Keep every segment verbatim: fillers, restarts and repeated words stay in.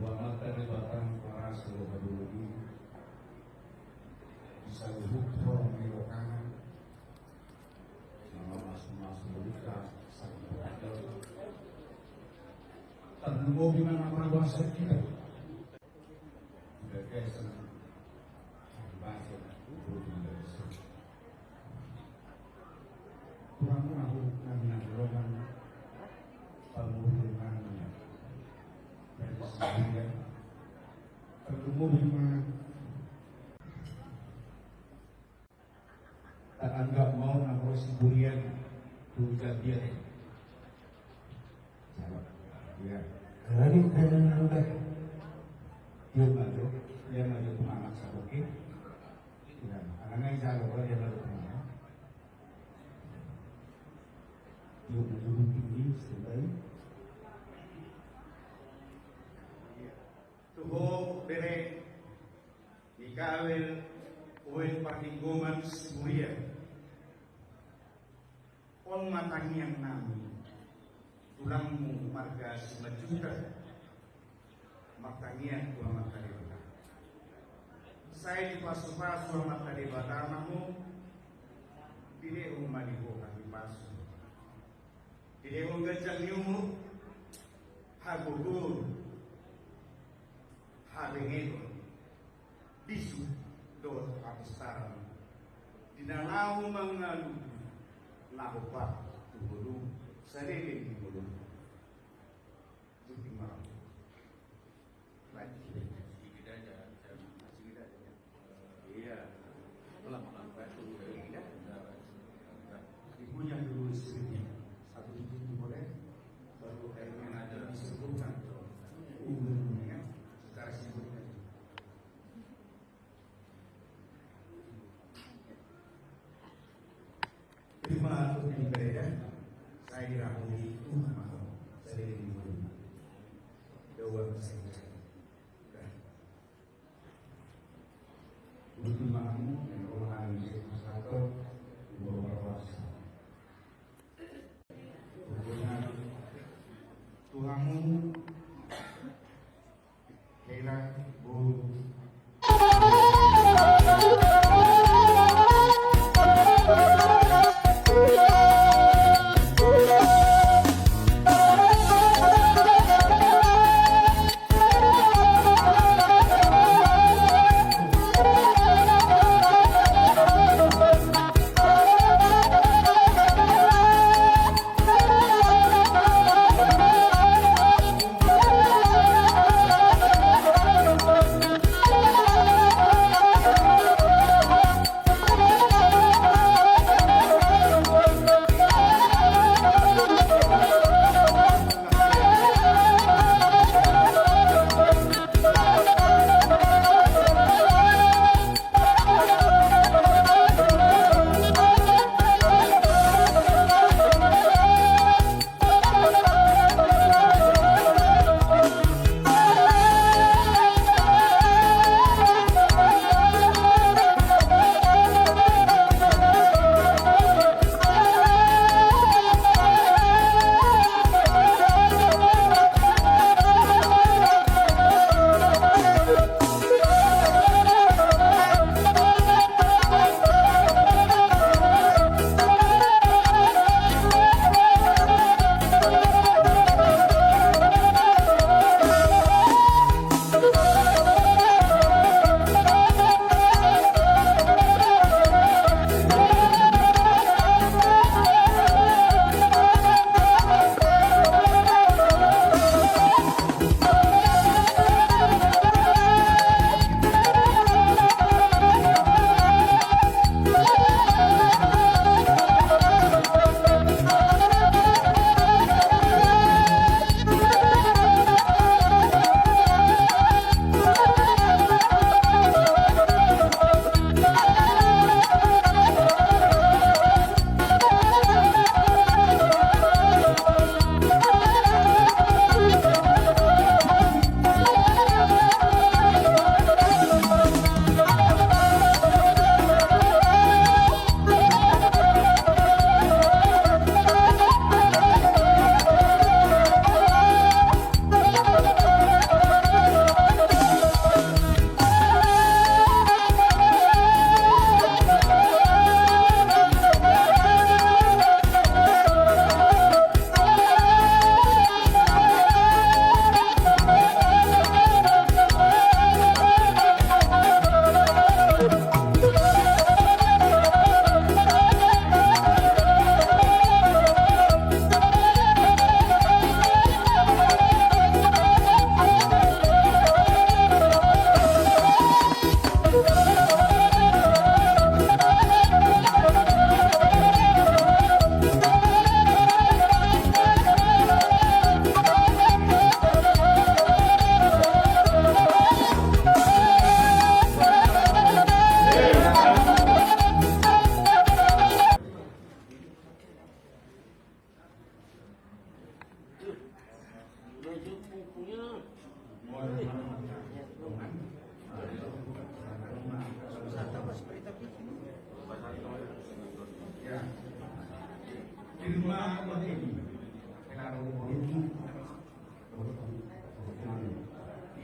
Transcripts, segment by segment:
Amanta Debata na marasi dohot haduan i, di saluhut horong ni rohana, na marmasu-masu dohot hita saluhut. Tarlumobi ma na maradophon hita di bagasan parbahen boru ni bangso. Tulang na hurang nami na hinaholongan, pangurungan, persidangan, tarlumobi ma. Taanggap ma on na ro Siburian tu Jambi. Ia. Jadi, jadi, udah. Ia maju, ia maju tu anak sabuki. Ia, anak-anak yang jago, ia maju tu anak. Ia maju tu tinggi, sebaik. Tu ho bere Mikael Owen Partinggongan Siburian. On ma tangiang nami, tulangmu marga Simanjuntak, martangiang tu Amanta Debata. Sai dipasu-pasu Amanta Debata ma ho, dilehon ma di ho hahipason. Dilehon ganjang ni umur, hagogoon, habengeton, bisuk dohot hapistaran, di na laho mangaludu na hombar tu ngolum, saleleng ni ngolum. Juti marau. Baik, sedikit aja, sedikit aja, ya. Iya. Pelan-pelan, baik, sedikit aja. Ibunya dulu istrinya. Satu biji boleh, baru airnya ada disebutkan. Umurnya secara singkatnya. Terima kasih, Ibu Reda. Saya dirahmati Tuhan, saya dirahmati. Doa saya. Butuh mamu, yang Allah yang bisa bersatu, Ibu Bapak. Tuhanmu.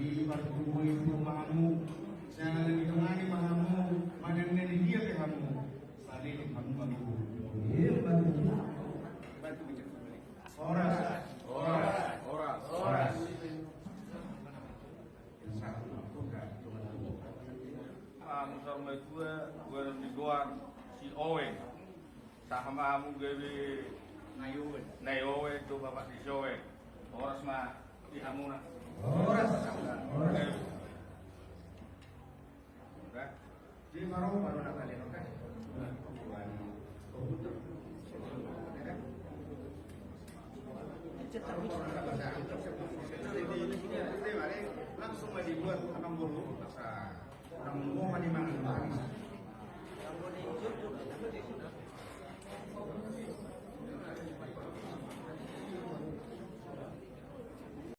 Marhobas ma hamu, jala na didongani ma hamu, manang na di dia pe hamu, saleleng hamu marhobas. Iya, marhobas. Horas. Horas. Horas. Horas. Hamu saur matua, goar ni goar, si Owen. Sahat ma hamu gabe na i Owen, na i Owen tu bapak ni si Owen. Horas ma di hamuna. Horas. Horas. Oke. Udah. Di maro baru nak balik, oke? Udah. Langsung ma dibuat, abang guru, asa orang mau ma dimangan. Kalau di YouTube